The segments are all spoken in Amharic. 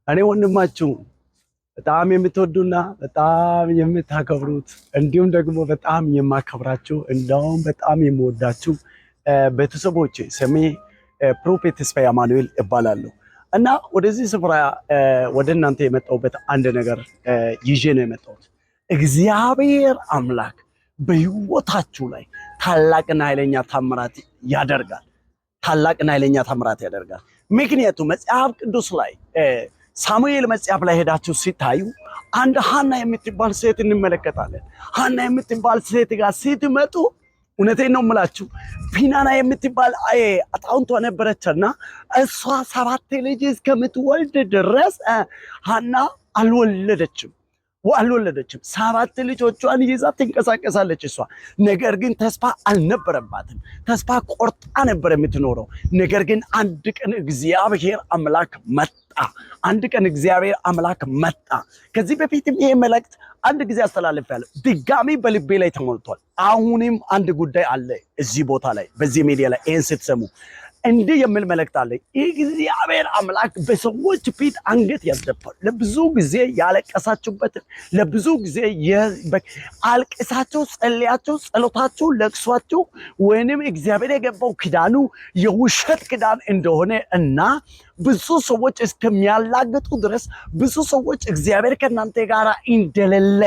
እኔ ወንድማችሁ በጣም የምትወዱና በጣም የምታከብሩት እንዲሁም ደግሞ በጣም የማከብራችሁ እንደውም በጣም የምወዳችሁ ቤተሰቦቼ ስሜ Prophet ተስፋዬ አማኑኤል እባላለሁ እና ወደዚህ ስፍራ ወደ እናንተ የመጣሁበት አንድ ነገር ይዤ ነው የመጣሁት። እግዚአብሔር አምላክ በሕይወታችሁ ላይ ታላቅና ኃይለኛ ታምራት ያደርጋል። ታላቅና ኃይለኛ ታምራት ያደርጋል። ምክንያቱም መጽሐፍ ቅዱስ ላይ ሳሙኤል መጽሐፍ ላይ ሄዳችሁ ሲታዩ አንድ ሐና የምትባል ሴት እንመለከታለን። ሐና የምትባል ሴት ጋር ስትመጡ እውነቴን ነው የምላችሁ፣ ፊናና የምትባል አጣውንቷ ነበረችና እሷ 7 ልጅ እስከምትወልድ ድረስ ሐና አልወለደችም አልወለደችም። 7 ልጆቿን ይዛ ትንቀሳቀሳለች እሷ። ነገር ግን ተስፋ አልነበረባትም። ተስፋ ቆርጣ ነበር የምትኖረው። ነገር ግን አንድ ቀን እግዚአብሔር አምላክ መጣ። አንድ ቀን እግዚአብሔር አምላክ መጣ። ከዚህ በፊትም ይሄ መልእክት አንድ ጊዜ አስተላልፌያለሁ። ድጋሚ በልቤ ላይ ተሞልቷል። አሁንም አንድ ጉዳይ አለ እዚህ ቦታ ላይ በዚህ ሚዲያ ላይ ይሄን ስትሰሙ እንዲህ የሚል መልእክት አለ። እግዚአብሔር አምላክ በሰዎች ፊት አንገት ያስደፋል። ለብዙ ጊዜ ያለቀሳችሁበት፣ ለብዙ ጊዜ አልቅሳችሁ ጸልያችሁ፣ ጸሎታችሁ፣ ለቅሷችሁ ወይንም እግዚአብሔር የገባው ኪዳኑ የውሸት ኪዳን እንደሆነ እና ብዙ ሰዎች እስከሚያላግጡ ድረስ ብዙ ሰዎች እግዚአብሔር ከእናንተ ጋር እንደሌለ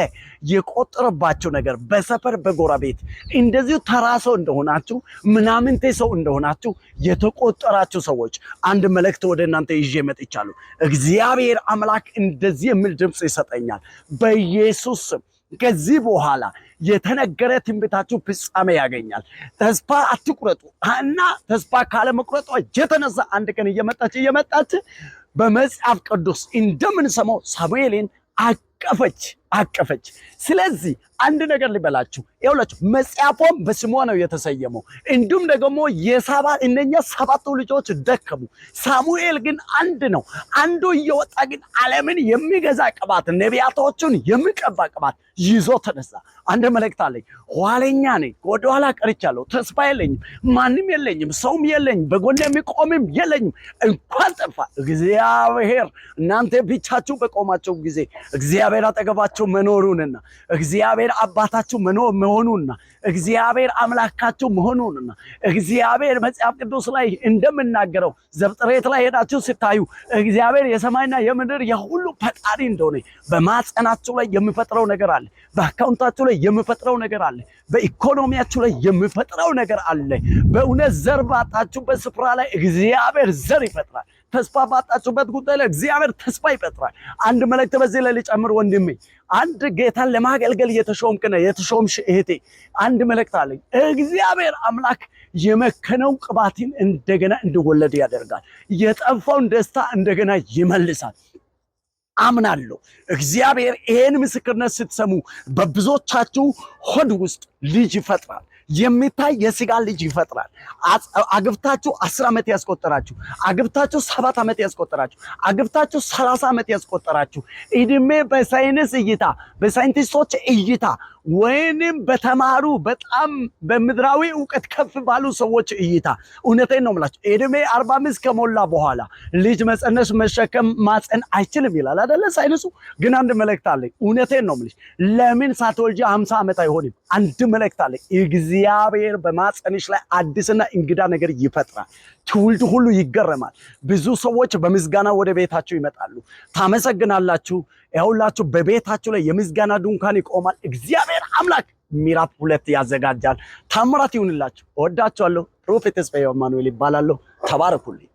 የቆጠረባቸው ነገር በሰፈር በጎረቤት እንደዚሁ ተራ ሰው እንደሆናችሁ ምናምንቴ ሰው እንደሆናችሁ የተቆጠራችሁ ሰዎች አንድ መልእክት ወደ እናንተ ይዤ መጥቻለሁ። እግዚአብሔር አምላክ እንደዚህ የሚል ድምፅ ይሰጠኛል በኢየሱስ ስም። ከዚህ በኋላ የተነገረ ትንቢታችሁ ፍጻሜ ያገኛል። ተስፋ አትቁረጡ እና ተስፋ ካለመቁረጧ የተነሳ አንድ ቀን እየመጣች እየመጣች በመጽሐፍ ቅዱስ እንደምንሰማው ሳሙኤልን አቀፈች አቀፈች። ስለዚህ አንድ ነገር ልበላችሁ፣ ይኸውላችሁ መጽሐፏም በስሟ ነው የተሰየመው። እንዲሁም ደግሞ የሳባ እነኛ 7ቱ ልጆች ደከሙ። ሳሙኤል ግን አንድ ነው። አንዱ እየወጣ ግን ዓለምን የሚገዛ ቅባት፣ ነቢያቶቹን የሚቀባ ቅባት ይዞ ተነሳ። አንድ መልእክት አለኝ። ኋለኛ ነኝ፣ ወደኋላ ቀርቻለሁ፣ ተስፋ የለኝም፣ ማንም የለኝም፣ ሰውም የለኝም፣ በጎን የሚቆምም የለኝም። እንኳን ጠፋ እግዚአብሔር እናንተ ብቻችሁ በቆማችሁ ጊዜ እግዚአብሔር አጠገባችሁ መኖሩንና እግዚአብሔር አባታችሁ መሆኑንና እግዚአብሔር አምላካችሁ መሆኑንና እግዚአብሔር መጽሐፍ ቅዱስ ላይ እንደምናገረው ዘፍጥረት ላይ ሄዳችሁ ስታዩ እግዚአብሔር የሰማይና የምድር የሁሉ ፈጣሪ እንደሆነ በማህፀናችሁ ላይ የሚፈጥረው ነገር አለ። በአካውንታችሁ ላይ የሚፈጥረው ነገር አለ። በኢኮኖሚያችሁ ላይ የሚፈጥረው ነገር አለ። በእውነት ዘር ባጣችሁበት ስፍራ ላይ እግዚአብሔር ዘር ይፈጥራል። ተስፋ ባጣችሁበት ጉዳይ ላይ እግዚአብሔር ተስፋ ይፈጥራል። አንድ መልእክት በዚህ ላይ ልጨምር ወንድሜ፣ አንድ ጌታን ለማገልገል የተሾምክ ነህ፣ የተሾምሽ እህቴ፣ አንድ መልእክት አለኝ። እግዚአብሔር አምላክ የመከነው ቅባትን እንደገና እንዲወለድ ያደርጋል። የጠፋውን ደስታ እንደገና ይመልሳል። አምናለሁ እግዚአብሔር ይሄን ምስክርነት ስትሰሙ በብዙዎቻችሁ ሆድ ውስጥ ልጅ ይፈጥራል። የሚታይ የስጋ ልጅ ይፈጥራል። አግብታችሁ 10 ዓመት ያስቆጠራችሁ፣ አግብታችሁ 7 ዓመት ያስቆጠራችሁ፣ አግብታችሁ 30 ዓመት ያስቆጠራችሁ እድሜ በሳይንስ እይታ በሳይንቲስቶች እይታ ወይንም በተማሩ በጣም በምድራዊ እውቀት ከፍ ባሉ ሰዎች እይታ እውነቴን ነው የምላችሁ እድሜ 45 ከሞላ በኋላ ልጅ መፀነስ መሸከም ማፀን አይችልም ይላል አይደለ ሳይንሱ። ግን አንድ መልእክት አለኝ። እውነቴን ነው የምልሽ፣ ለምን ሳትወልጂ 50 ዓመት አይሆንም? አንድ መልእክት አለኝ። እግዚአብሔር በማፀንሽ ላይ አዲስና እንግዳ ነገር ይፈጥራል። ትውልድ ሁሉ ይገረማል። ብዙ ሰዎች በምስጋና ወደ ቤታችሁ ይመጣሉ። ታመሰግናላችሁ። ይኸውላችሁ በቤታችሁ ላይ የምስጋና ድንኳን ይቆማል። እግዚአብሔር አምላክ ምዕራፍ 2 ያዘጋጃል። ታምራት ይሁንላችሁ። እወዳችኋለሁ። Prophet ተስፋዬ አማኑኤል ይባላለሁ። ተባረኩልኝ።